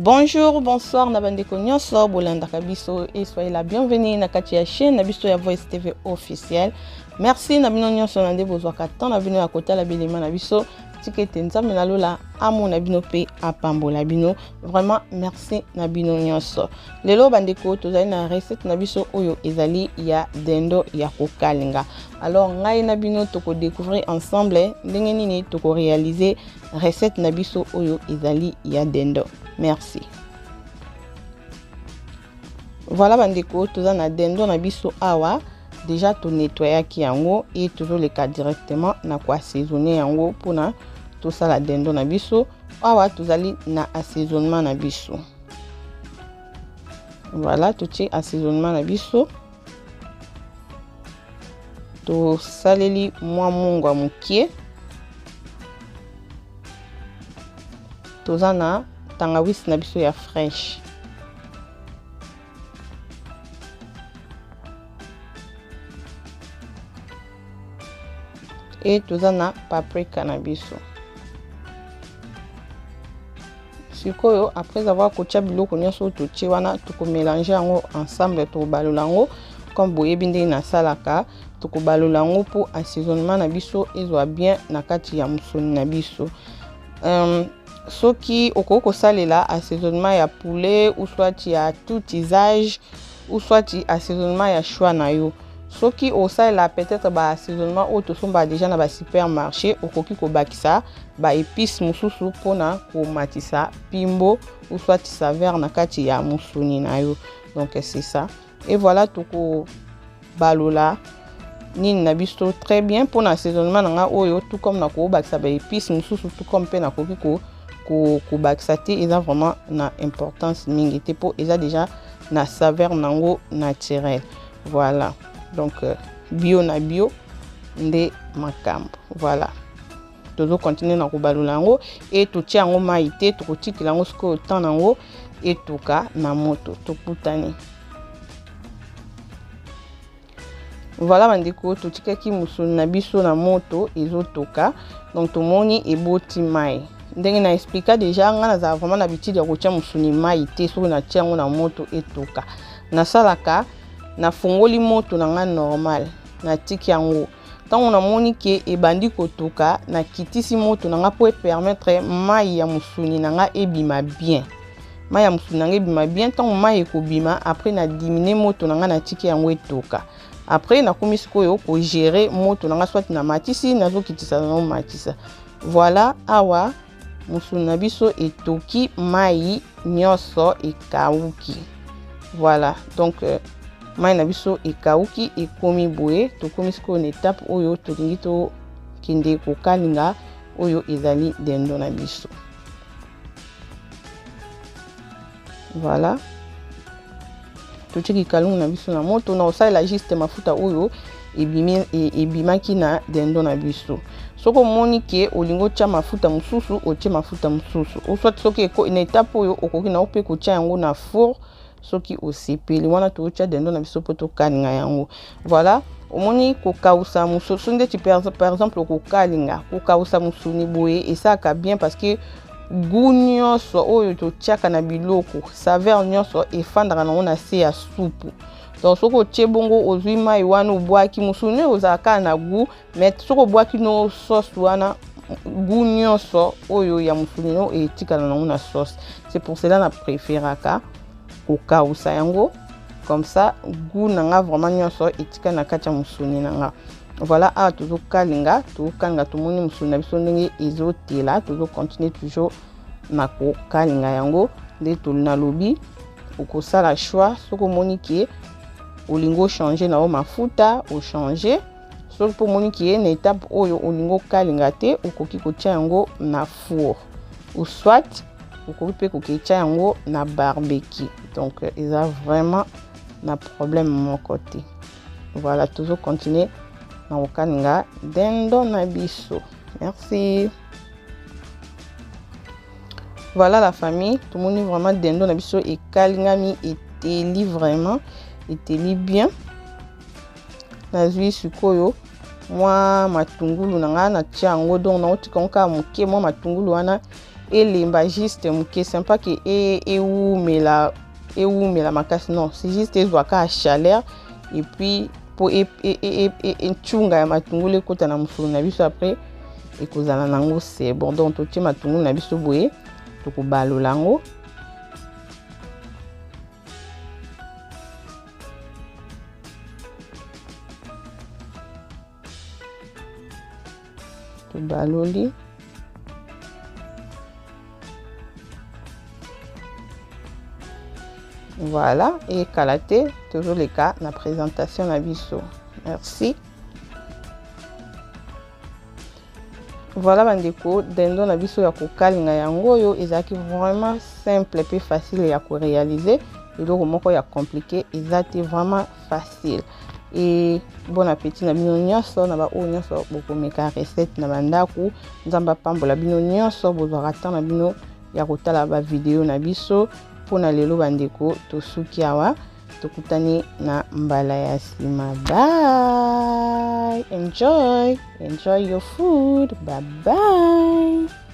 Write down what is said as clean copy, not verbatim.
Bonjour, bonsoir na bandeko nyonso bolandaka biso et soyez la bienvenue na kati ya chaîne na biso ya Voice TV officielle. Merci na bino nyonso na nde bozwaka temps na bino ya kotala bilema na biso. Tika ete Nzambe na lola amona bino mpe apambola bino. Vraiment merci na bino nyonso. Lelo bandeko tozali na recette na biso oyo ezali ya dendo ya kokalinga. Alors ngai na bino toko découvrir ensemble ndenge nini toko réaliser recette na biso oyo ezali ya dendo. Merci. Voilà bandeko toza na dendo na biso awa déjà to nettoyaki yango et tozoleka directement na ko assaisonner yango mpona tosala dendo na biso. Awa tozali na assaisonnement na biso. Voilà, totie assaisonnement na biso. Tosaleli mwa mungwa mokie. Toza na tangawisi na biso ya fresh. Et toza na paprika na biso. Sikoyo après avoir kotia biloko nyonso oyo totie wana, tokomelange yango ensemble, tokobalola yango comme boyebi ndenge nasalaka, tokobalola yango mpo assaisonnement na biso ezwa bien na kati ya mosuni na biso. Soki okoki kosalela assaisonnement ya poulet ou soit ya tout usage ou soit assaisonnement ya choix na yo. Soki osalela peut-être ba assaisonnement oyo tosombaka déjà na ba supermarché, okoki kobakisa ba épices mosusu mpona komatisa pimbo ou soit saveur na kati ya mosuni na yo. Donc c'est ça. Et voilà, tokobalola nini na biso très bien mpona assaisonnement na nga oyo, tout comme nakobakisa ba épices mosusu, tout comme mpe nakoki kobakisa te, eza vraiment na importance mingi te mpo eza déjà na saveur nango naturel. Voilà, donc bio na bio nde makambo. Voilà, tozo continuer na kobalola yango e totia yango mai te, tokotikela yango sikoyo temps nango etoka na moto. Tokutani. Voilà bandeko, totikaki mosuni na biso na moto ezotoka, donc tomoni eboti mai. Ndenge na explika déjà, nga nazala vraiment na habitude ya kotia mosuni mai te. Soki natia yango na moto etoka, nasalaka nafungoli moto na nga normal, natiki yango. Ntango namoni ke ebandi kotoka, nakitisi moto na nga mpo epermettre mai ya mosuni na nga ebima bien. Mai ya mosuni na nga ebima bien. Ntango mai ekobima, après na diminue moto na nga, natiki yango etoka. Après nakomi sikoyo kogérer moto na nga, soit na matisi, nazokitisa, nazomatisa. Voilà, awa mosuni na biso etoki, mai nyonso ekauki. Voilà, donc mai na biso ekauki, ekomi boye. Tokomi sikoyo na étape oyo tolingi tokende kokalinga oyo ezali dendo na biso. Voilà, totie kalungu na biso na moto na kosalela juste mafuta oyo ebimaki na dendo na biso. Soki omoni ke olingi otia mafuta mosusu, otie mafuta mosusu, ou soit soki na étape oyo okoki na mpe kotia yango na four soki osepeli. Wana totia dendo na biso mpo tokalinga yango. Voilà, omoni kokausa mosusu ndeti par exemple kokalinga, kokausa mosuni boye esalaka bien parce que goût nyonso oyo totiaka na biloko, saveur nyonso efandaka nango na se ya supu. Donc soki otie bongo, ozwi mai wana obwaki, mosuni oyo ozala kaka na goût, mais soki obwaki no sauce wana, goût nyonso oyo ya mosuni no etikala nango na sauce. C'est pour cela na préféraka kokausa yango, comme ça goût na nga vraiment nyonso etikali na kati ya mosuni na nga. Voilà, awa tozokalinga, tozokalinga, tomoni mosuni na biso ndenge ezotela. Tozocontinue toujours na kokalinga yango. Nde nalobi okosala choix. Soki omoni ke olingi ochange na yo mafuta, ochange. Soki mpo omoni ke na étape oyo olingi okalinga te, okoki kotia yango na four ou soit okoki mpe koketia yango na barbecue. Donc eza vraiment na problème moko te. Voilà, tozocontinue na kokalinga dendo na biso. Merci. Voilà la famille, tomoni vraiment dendo na biso ekalingami, eteli vraiment, eteli bien. Nazwi sikoyo mwa matungulu na ngai, natia yango. Donc naotika yango kaka moke, mwa matungulu wana. Elemba juste moke, c'est pas que ewumela ewumela makasi, non, c'est juste ezwa kaka chaleur et puis mpo ncunga ya matungulu ekota na mosolo na biso. Après ekozala nango c'est bon. Donc totie matungulu na biso boye, tokobalola yango. Tobaloli. Voilà, ekala te, tozoleka na présentation na biso. Merci. Voilà bandeko, dendo na biso ya kokalinga yango oyo ezalaki vraiment simple mpe facile ya koréaliser. Eloko moko ya compliqué eza te, vraiment facile. E bon appétit na bino nyonso, na baoyo nyonso bokomeka recette na bandako. Nzambe apambola bino nyonso bozwaka temps na bino ya kotala bavideo na biso. Mpona lelo bandeko, tosuki awa, tokutani na mbala ya nsima. Bye, enjoy, enjoy your food. Bye bye.